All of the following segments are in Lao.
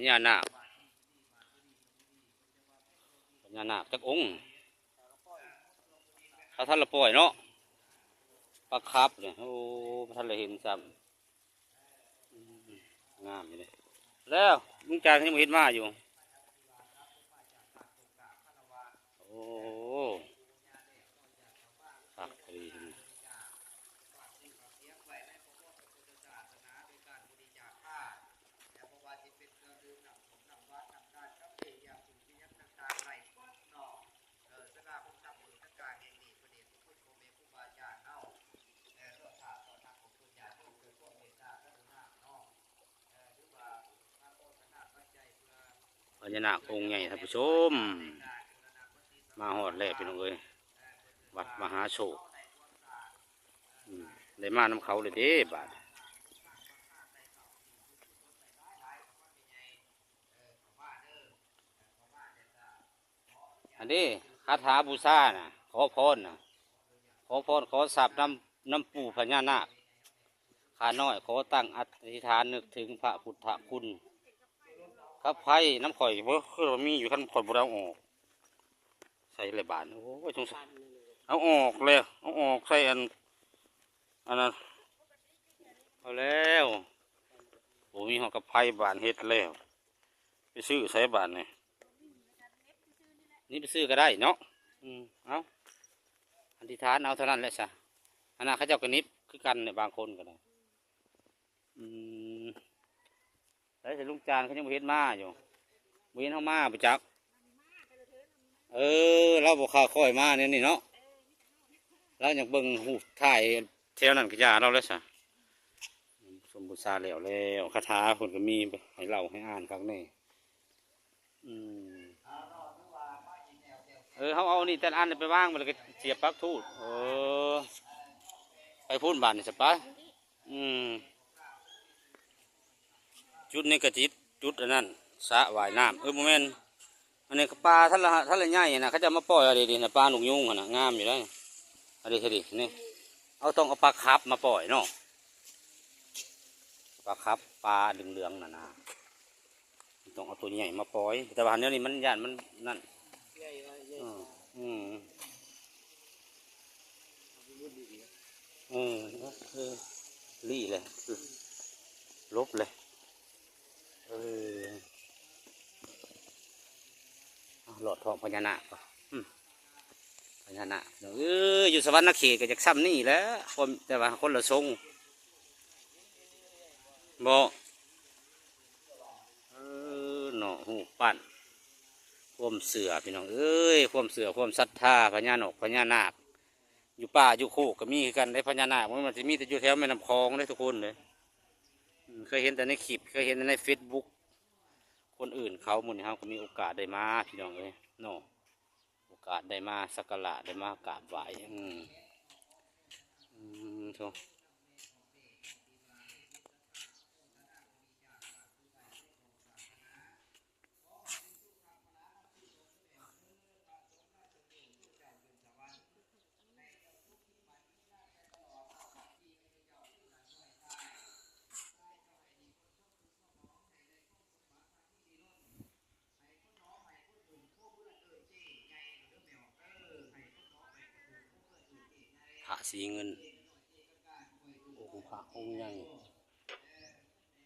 ພະຍານາກ ພະຍານາກຈັກອົງ ເຂົາທັນລະປ່ອຍເນາະ ປາຄັບນີ້ ໂອ້ ບໍ່ທັນໄດ້ເຫັນຊ້ຳ. ອືມ ງາມຢູ່ເດ້ ແລ້ວລຸງຈານຍັງບໍ່ເຫັນມາຢູ່ ໂອ້ ຄັກອີ່ຫຼີ. ພະຍານາກອົງໃຫຍ່ທ່ານຜູ້ຊົມ ມາຮອດແລ້ວພີ່ນ້ອງເອີຍ ວັດມະຫາໂຊກ ອືມ ໄດ້ມານຳເຂົາເລີຍເດ້ບາດ. ອັນນີ້ຄາຖາບູຊານະ ຂໍພອນນະ ຂໍພອນຂໍຊັບນຳ ນຳປູ່ພະຍານາກ ຂ້ານ້ອຍຂໍຕັ້ງອະທິຖານນຶກເຖິງພະພຸດທະຄຸນກັບໄພນຳຂ້ອຍ ເບິ່ງຄືວ່າມີຢູ່ ຄັນຂ້ອຍບໍ່ໄດ້ເອົາອອກ ໃສ່ແລ້ວບາດ ໂອ້ຍ ສົງສານ ເອົາອອກແລ້ວ ເອົາອອກໃສ່ອັນ ອັນນັ້ນ ເອົາແລ້ວ ບໍ່ມີຮອດກັບໄພບາດ ເຮັດແລ້ວ ໄປຊື້ໃສບາດນີ້ ນີ້ໄປຊື້ກໍໄດ້ເນາະ ອືມ ເອົາ ອະທິຖານເອົາເທົ່ານັ້ນແຫຼະຊະ ອັນນັ້ນເຂົາເຈົ້າກໍນິບຄືກັນແຫຼະ ບາງຄົນກໍໄດ້ ອືມ ໃສ ໃສລຸງຈານ ເຂົາຍັງບໍ່ເຫັນມາຢູ່ ບໍ່ເຫັນເຮົາມາບໍ່ຈັກ ເອີ ລາວບໍ່ຄ່ອຍມາແນວນີ້ເນາະ ລາວຢາກເບິ່ງຮູບຖ່າຍແຖວນັ້ນກໍຢ່າລາວແຫຼະຊະ. ສົມບູຊາແລ້ວແລ້ວ ຄາຖາເພິ່ນກໍມີໃຫ້ເລົ່າໃຫ້ອ່ານຄັກແນ່ ອືມ ເອີ ເຮົາເອົານີ້ແຕ່ລະອັນໄປວາງ ແລ້ວກໍສຽບປັກທູດ ເອີ ໄປພຸ້ນບາດນີ້ສະໄປ ອືມ ຈຸດນີ້ກໍຈິດ ຈຸດອັນນັ້ນ ສະວ່າຍນ້ຳ ເອີ ບໍ່ແມ່ນ ອັນນີ້ກໍປາທະລະ ທະລະໃຫຍ່ນະ ເຂົາເຈົ້າມາປ່ອຍເອົາເດ ນີ້ນະ ປານົກຍູງຫັ້ນນະ ງາມຢູ່ເດ້ ອັນນີ້ ອັນນີ້ ເອົາ ຕ້ອງເອົາປາຄັບມາປ່ອຍເນາະ ປາຄັບ ປາເຫຼືອງໆນັ້ນນະ ຕ້ອງເອົາໂຕໃຫຍ່ມາປ່ອຍ ແຕ່ວ່າແນວນີ້ມັນຢ້ານມັນນັ້ນ ໃຫຍ່ວ່າໃຫຍ່ ອືມ ອືມ ເອີ ເອີ ຫຼີ້ແຫຼະ ຫຼົບແຫຼະ ເອີ ເອົາ ລອດທ້ອງພະຍານາກ ອືມ ພະຍານາກ ເອີ ຢູ່ສະຫວັນນະເຂດກໍຈາກຊ່ຳນີ້ແຫຼະ ຄົນ ແຕ່ວ່າຄົນລະຊົງ ບໍ່ ເອີ ເນາະ ຮູບປັ້ນ ຄວາມເຊື່ອພີ່ນ້ອງເອີຍ ຄວາມເຊື່ອ ຄວາມສັດທາ ພະຍານົກ ພະຍານາກ ຢູ່ປ່າຢູ່ໂຄກກໍມີຄືກັນເດ້ ພະຍານາກ ມັນຊິມີແຕ່ຢູ່ແຖວແມ່ນ້ຳຂອງເດ້ທຸກຄົນເດ້ ເຄີຍເຫັນແຕ່ໃນຄລິບ ເຄີຍເຫັນແຕ່ໃນເຟສບຸກ ຄົນອື່ນເຂົາ ມື້ນີ້ເຮົາກໍມີໂອກາດໄດ້ມາ ພີ່ນ້ອງເອີຍເນາະ ໂອກາດໄດ້ມາສັກກາລະ ໄດ້ມາກາບໄຫວ້ ອືມ ອືມ ໂທ. ພະສີເງິນ ອົງພະອົງໃຫຍ່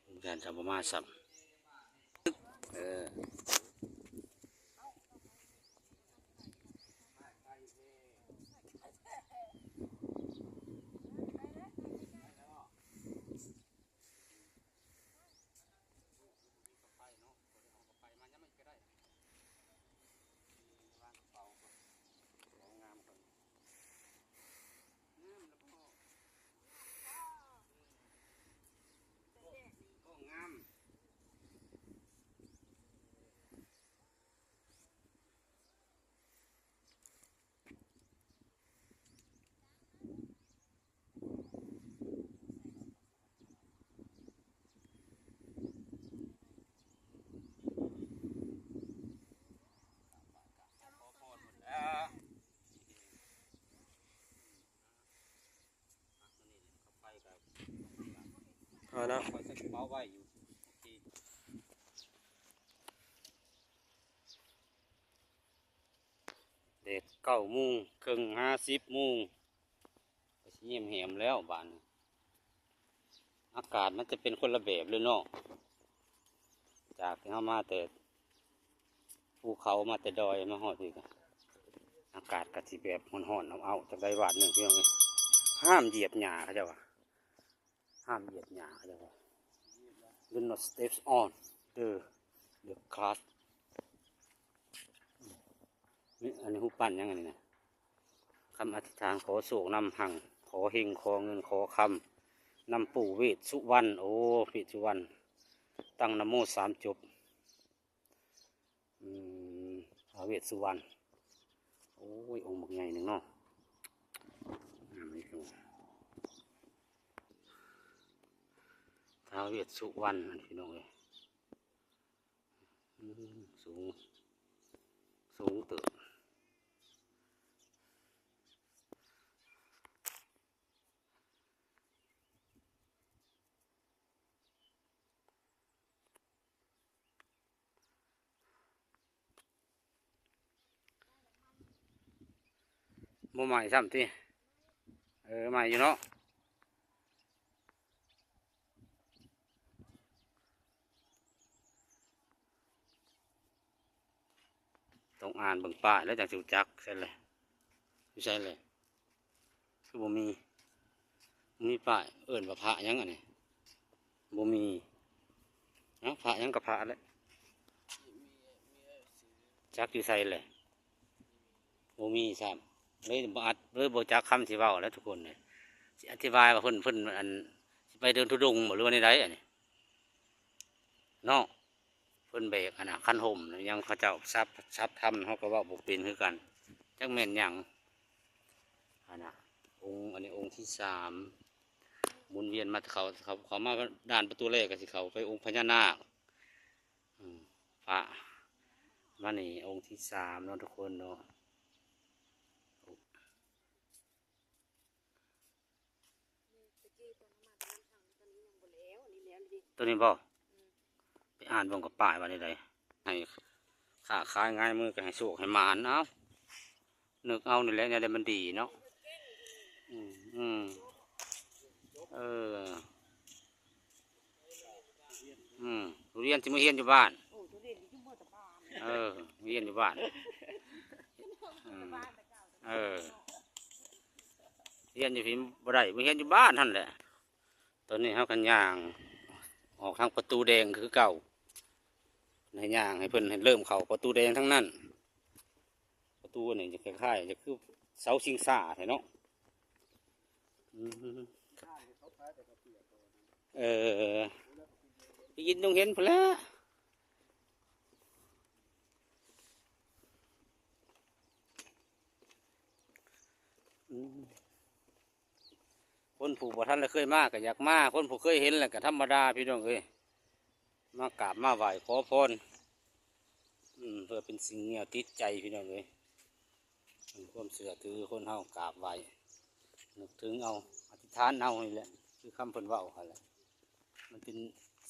ອືມ ຢ້ານຈະບໍ່ມາຊ້ຳ ເອີ. ເອົາເນາະ ຂ້ອຍໃສ່ກະເປົາໄວ້ຢູ່. ແຕ່ເກົ້າໂມງເຄິ່ງຫາສິບໂມງ ກໍຊິແຮມແລ້ວບາດນີ້. ອາກາດມັນຈະເປັນຄົນລະແບບເລີຍເນາະ ຈາກທີ່ເຮົາມາແຕ່ພູເຂົາ ມາແຕ່ດອຍ ມາຮອດພີ້ກໍ ອາກາດກໍຊິແບບຮ້ອນໆ ອ້າວໆ ຈັກໄດ້ວາດໜຶ່ງ ພີ່ນ້ອງເອີຍ. ຫ້າມຢຽບຫຍ້າ ເຂົາເຈົ້າວ່າ ຫ້າມຢຽບຫຍ້າ ເຂົາເຈົ້າວ່າ Do not step on the, the grass. ນີ້ ອັນນີ້ຮູບປັ້ນຫຍັງອັນນີ້ນະ? ຄຳອະທິຖານ ຂໍໂຊກນຳຮັ່ງ ຂໍເຮັງ ຂໍເງິນ ຂໍຄຳ ນຳປູ່ເວດສຸວັນ. ໂອ້ ເວດສຸວັນ ຕັ້ງນະໂມສາມຈົບ. ອືມ ທ້າວເວດສຸວັນ ໂອ້ຍ ອົງບັກໃຫຍ່ໜຶ່ງເນາະ. ອືມ ທ້າວເວດສຸວັນ ພີ່ນ້ອງເອີຍ. ອືມ ສູງ ສູງເຕີບ. ບໍ່ໄໝ້ຊ້ຳຕິ? ເອີ ໄໝ້ຢູ່ເນາະ. ຕ້ອງອ່ານເບິ່ງປ້າຍແລ້ວຈັ່ງຊິຮູ້ຈັກ. ໃສລະ? ຢູ່ໃສລະ? ຄືບໍ່ມີ ບໍ່ມີປ້າຍ. ເອີ້ນວ່າພະຫຍັງອັນນີ້? ບໍ່ມີ. ເອົ້າ ພະຫຍັງກໍພະແຫຼະ. ຈັກຢູ່ໃສແຫຼະ? ບໍ່ມີຊ້ຳ. ເລີຍບໍ່ອັດ ເລີຍບໍ່ຈັກຄຳຊິເວົ້າແລ້ວທຸກຄົນເລີຍ. ຊິອະທິບາຍວ່າເພິ່ນ ເພິ່ນ ອັນ ຊິໄປເດີນທຸດົງບໍ ຫຼືວ່າແນວໃດອັນນີ້ເນາະ? ເພິ່ນແບກຫັ້ນນະ ຄັນຫົ່ມຫຍັງ ເຂົາເຈົ້າສັບ ສັບທຳ ເຮົາກໍເວົ້າບໍ່ເປັນຄືກັນ ຈັກແມ່ນຫຍັງຫັ້ນນະ. ອົງ ອັນນີ້ອົງທີສາມ ໝູນວຽນມາ ເຂົາ ເຂົາ ເຂົາມາດ່ານປະຕູແລກກໍຊິເຂົ້າໄປອົງພະຍານາກ. ອືມ ພະ ມານີ້ອົງທີສາມເນາະທຸກຄົນເນາະ. ຕົວນີ້ບໍ່? ໄປອ່ານເບິ່ງກັບປ້າຍວ່າແນວໃດ. ໃຫ້ຄ້າຂາຍງ່າຍມື ກໍໃຫ້ໂຊກໃຫ້ໝານ. ເອົ້າ ນຶກເອົານີ້ແຫຼະ ແນວໃດມັນດີເນາະ. ອືມ ອືມ ເອີ ອືມ ທຸຮຽນຊິມາຮຽນຢູ່ບ້ານ. ໂອ້ ທຸຮຽນຢູ່ເມືອງຕະບານ. ເອີ ຮຽນຢູ່ບ້ານ. ອືມ ເອີ ຮຽນຢູ່ພີ້ບໍ່ໄດ້ ມາຮຽນຢູ່ບ້ານຫັ້ນແຫຼະ. ຕອນນີ້ເຮົາກໍຍ່າງອອກທາງປະຕູແດງຄືເກົ່າ. ໃຫ້ຍ່າງ ໃຫ້ເພິ່ນ ໃຫ້ເລີ່ມເຂົ້າປະຕູແດງທາງນັ້ນ. ປະຕູນີ້ຈະຄ້າຍໆ ຈະຄືເສົາຊິງຊ້າແທ້ເນາະ. ອືມ ເອີ ໄປກິນດົງເຫັນພຸ້ນແຫຼະ. ອືມ ຄົນຜູ້ບໍ່ທັນໄດ້ເຄີຍມາກໍຢາກມາ ຄົນຜູ້ເຄີຍເຫັນແລ້ວກໍທຳມະດາ ພີ່ນ້ອງເອີຍ. ມາກາບມາໄຫວ້ຂໍພອນ ອືມ ເພື່ອເປັນສິ່ງເງື່ອວຕິດໃຈ ພີ່ນ້ອງເອີຍ. ເປັນຄວາມເຊື່ອຖື ຄົນເຮົາກາບໄຫວ້ນຶກເຖິງເອົາ ອະທິຖານເອົານີ້ແຫຼະ ຄືຄຳເພິ່ນເວົ້າຫັ້ນແຫຼະ. ມັນເປັນ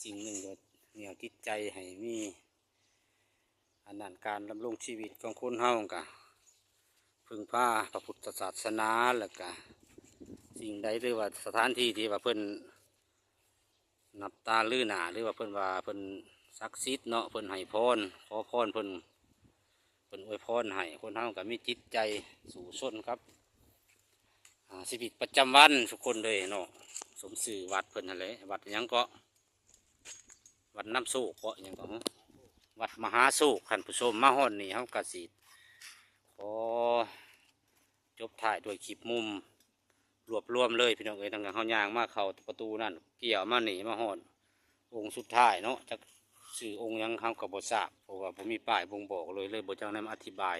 ສິ່ງໜຶ່ງທີ່ເງື່ອວຕິດໃຈໃຫ້ມີ ອັນນັ້ນ ການດຳລົງຊີວິດຂອງຄົນເຮົາກະເພິ່ງພາພະພຸດທະສາສະໜາ ແລ້ວກະສິ່ງໃດ ຫຼືວ່າສະຖານທີ່ທີ່ວ່າເພິ່ນນັບຕາລືໜ້າ ຫຼືວ່າເພິ່ນວ່າເພິ່ນສັກສິດເນາະ ເພິ່ນໃຫ້ພອນ ຂໍພອນເພິ່ນ ເພິ່ນອວຍພອນໃຫ້ ຄົນເຮົາກະມີຈິດໃຈສູ້ຊົນກັບ ອາ ຊີວິດປະຈຳວັນທຸກຄົນເລີຍເນາະ. ສົມຊື່ວັດເພິ່ນຫັ້ນແຫຼະ ວັດຫຍັງເກາະ ວັດນ້ຳໂຊກເກາະ ຫຍັງເກາະ ຫື ວັດມະຫາໂຊກ. ທ່ານຜູ້ຊົມ ມາຮອດນີ້ເຮົາກະຊິຂໍຈົບທ້າຍດ້ວຍຄລິບມຸມລວບລວມເລີຍ ພີ່ນ້ອງເອີຍ. ຕັ້ງແຕ່ເຮົາຍ່າງມາເຂົ້າປະຕູນັ້ນ ກ່ຽວມານີ້ ມາຮອດອົງສຸດທ້າຍເນາະ ຈັກຊື່ອົງຫຍັງເຮົາກະບໍ່ຊາບ ເພາະວ່າບໍ່ມີປ້າຍບົ່ງບອກເລີຍ ເລີຍບໍ່ຈັກແນວມາອະທິບາຍ.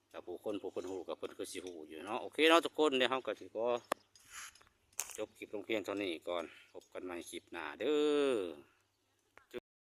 ແຕ່ຜູ້ຄົນ ຜູ້ເພິ່ນຮູ້ກໍເພິ່ນຄືຊິຮູ້ຢູ່ເນາະ. ໂອເຄເນາະທຸກຄົນ ດຽວເຮົາກໍຊິຂໍຈົບຄລິບລົງພຽງເທົ່ານີ້ກ່ອນ ພົບກັນໃໝ່ຄລິບໜ້າເດີ້.